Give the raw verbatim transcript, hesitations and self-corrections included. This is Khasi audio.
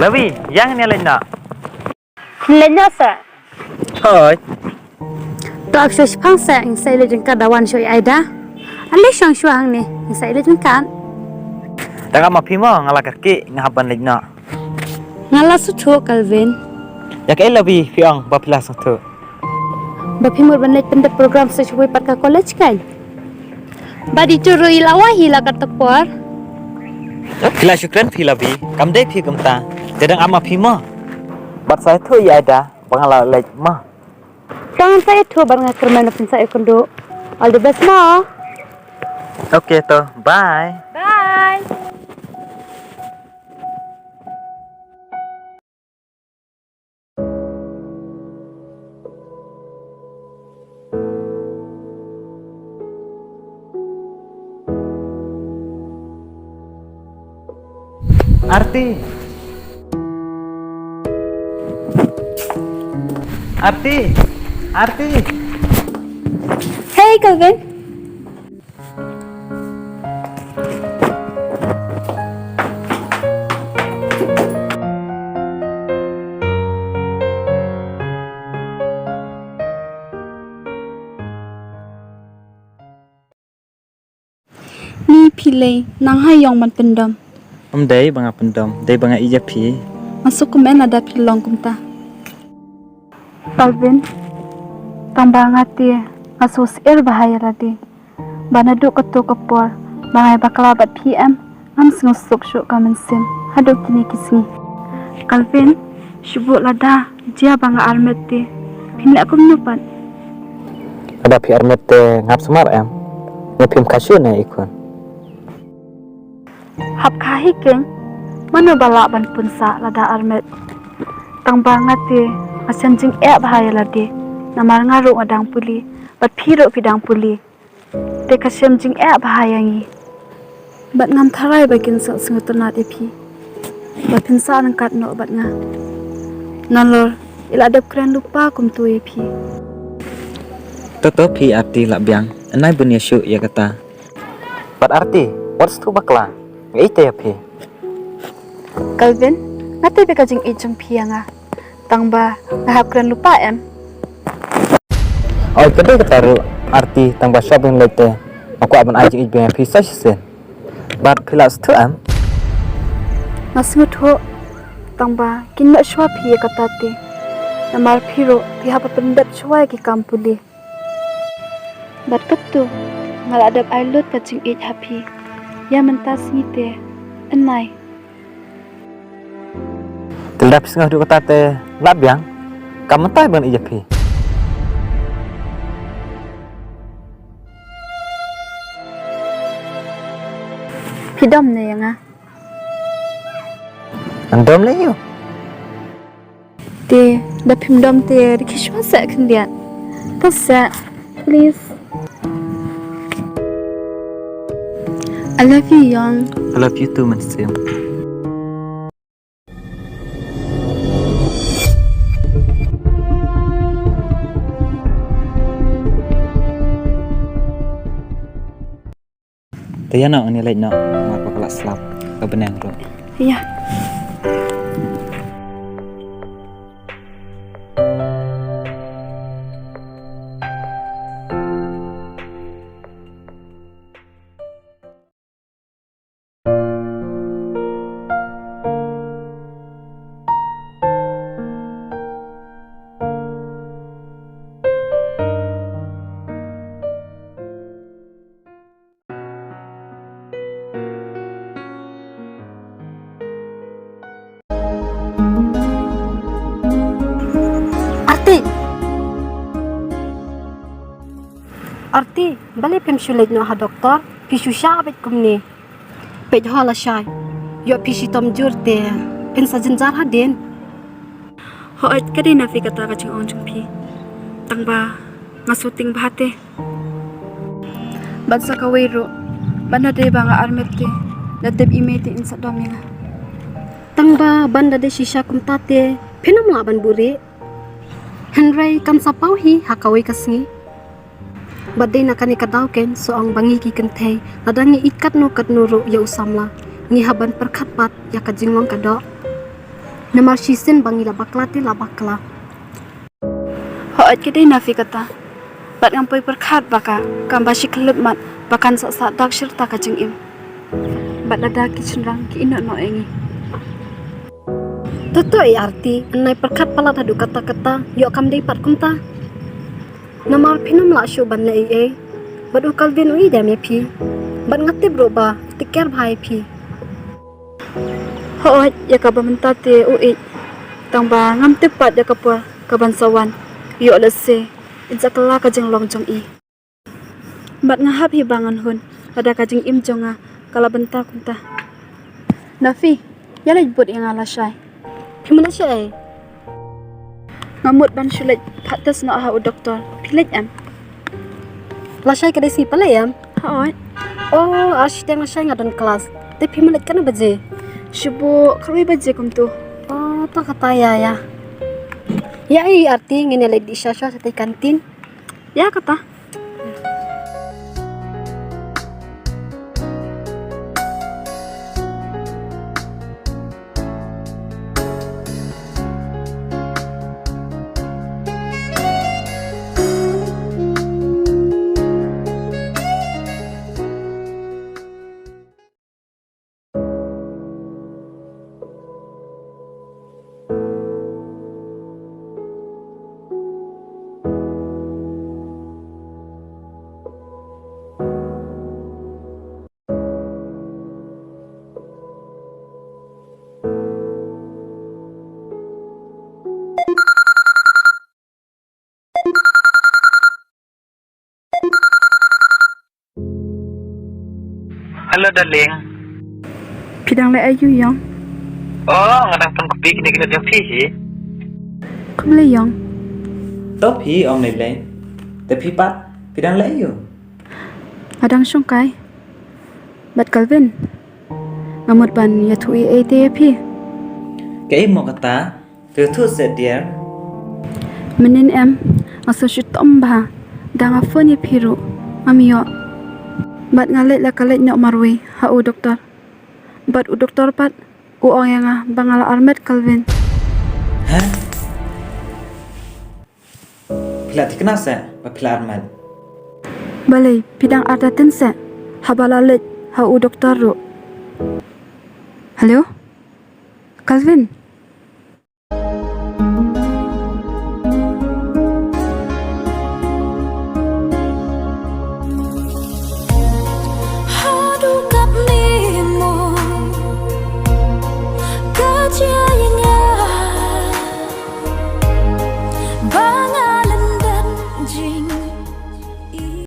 Lavi, ïa ngin ïa leit noh. Leit noh sa. Hoi. To ak shuwa shipang sa, ngin sa ïa leit jingkat da wan shuwa ïa Aida. Ande shong shuwa hangne, ngin sa ïa leit jingkat. Dang ap ma phi mo, nga la kyrkieh, nga hap ban leit noh. Nga la sngewthuh, Calvin. Ïa kaei Lavi phi ong ba phi la sngewthuh? Ba phi mut ban leit pyndep program sa shuwa pat ka college kan? Bad itu ruh i la wai hi la katto por. Phi la shu kren phi Lavi, kam dei phi kumta. Te dang ap ma phi mo. Bad sa ïathuh ïa Aida ba nga la leit mo. Tang sa ïathuh bad nga kyrmen ba phin sa ïakynduh. All the best mo. Okay to, bye. Bye. Arti. Arti. Arti. Hey, Calvin. Ni phi lei, nang ha ïong ban pyndom. Ym dei ba nga pyndom, dei ba nga ïeit ïa phi. Nga sngewkmen lada phi long kumta. Calvin, tang ba nga te, nga sngewsih bha ïa lade. Ba naduh kato ka por ba nga ïa bakla bad phi em, ngam sngewsuk shuh ka mynsiem haduh kine ki sngi. Calvin, shu buh lada jia ba nga armet te, phin leh kumno pat? Lada phi armet te ngap sumar em? Ne phim kha shuh ne i khun? Hap kha hi keiñ, mano ba lah ban pun sah lada armet. Tang ba nga te nga shem jingeh bha ïa lade, namar nga ruh nga dang pule, bad phi ruh phi dang pule. Te ka shem jingeh bha ïa ngi. Bad ngam tharai ba kin sa sngewtynnat ïa phi, ba phin sa ryngkat noh bad nga. Nalor i la dep kren lypa kumto ïa phi. To to phi Arti, lah biang, nai bun ïa shuh ïa kata. Bad Arti, wat sngewthuh bakla, nga ïeit ïa phi. Calvin, nga tip ïa ka jingïeit jong phi ïa nga. Tang ba nga hap kren lypa em? Oi, ka dei kata ruh Arti, tang ba shwa ban leit te nga kwah ban ai jingïeit biang ïa phi sa shisien. Bad phi la sngewthuh em? Nga sngewthuh, tang ba kin ym shwa phi ïa kata te. Namar phi ruh phi hap ban pyndep shwa ïa ki kam pule. Bad katto nga la dep ai lut ka jingïeit ha phi. Ïa mynta sngi te, nai. Te lada phi sngew haduh kata te lah biang, kam mynta ban ïeit ïa phi. Phi dom ne ïa nga? Ngan dom ne ïa u. Te, da phim dom te, da khie shuwa seh khyndiat. Ka seh, please. I love you, Yong. I love you too, mynsiem. Te ïa noh, ngan ïa leit noh, namar ba ka la slap, ka bneng ruh. Ïa. Arti! Arti, balei phim shu leit noh ha doktor? Phi shu shah beit kumne. Peit ho lashai. Ïoh phi shitom jur te phin sa jynjar hadien. Hooid, ka dei na phi kata ka jingong jong phi. Tang ba nga sngewtieng bha te. Bad sa kawei ruh, ban da dei ba nga armet te, da tip i mei te in sa dom ïa nga. Tang ba ban da dei shisha kumta te phin ym lah ban buhrieh. Hynrei kan sa paw hi ha kawei ka sngi. Bad dei na kane ka daw keiñ, shu ong ba ngi ki kynthei, lada ngi ïeit katno katno ruh ïa u samla, ngi hap ban pyrkhat pat ïa ka jinglong ka doh. Namar shisien ba ngi la bakla te la bakla. Hooid, ka dei na phi kata. Bad ngam poi pyrkhat ba ka kam ba shi khyllipmat ba kan sah sah dak shi rta ka jingim. Bad lada ki shynrang ki ïehnoh noh ïa ngi. To to, i Arti, nai pyrkhat palat haduh katta katta, ïoh kam dei pat kumta. Namar phin ym lah shuh ban leh ei ei. Bad u Calvin u ïeit ïa phi. Bad nga tip ruh ba u take care bha ïa phi. Hooid, ïa kaba mynta te u ïeit. Tang ba ngam tip pat ïa ka por kaban sa wan. Ïoh lehse in sa kylla ka jinglong jong i. Bad nga hap hi ba ngan hun lada ka jingim jong nga ka la bynta kumta. Na phi, ïa leit bud ïa nga lashai. Phi mut lashai? Nga mut ban shu leit phah test noh ha u doktor. Phi leit em? Lashai ka dei sngi Palei em? Hooid. Oh, ar shiteng lashai nga don klas. Te phi mut leit katno baje? Shu buh khatwei baje kumtu. Oh, to kata ïa ïa. Ïa i Arti, ngin ïa leit dih sha sha shatei kantin. Ïa kata. Hello, darling. Phi dang leh aiu, Yong? Oh, nga dang pynkup ïa kine ki note jong phi hi. Khublei, Yong. To phi, ym lei lei. Te phi pat, phi dang leh aiu? Nga dang shongkai. Bad Calvin, nga mut ban ïathuh ei ei te ïa phi. Kaei mo kata? To ïathuh seh, dear. Mynnin em, nga sngew shitom bha. Da nga phone ïa phi ruh, ngam ïoh. Bad nga leit la ka leit noh marwei ha u doktor. Bad u doktor pat u ong ïa nga ba nga la armet Calvin. Heh? Phi la thikna seh ba phi la armet? Balei, phi dang artatien seh haba la leit ha u doktor ruh? Hello? Calvin?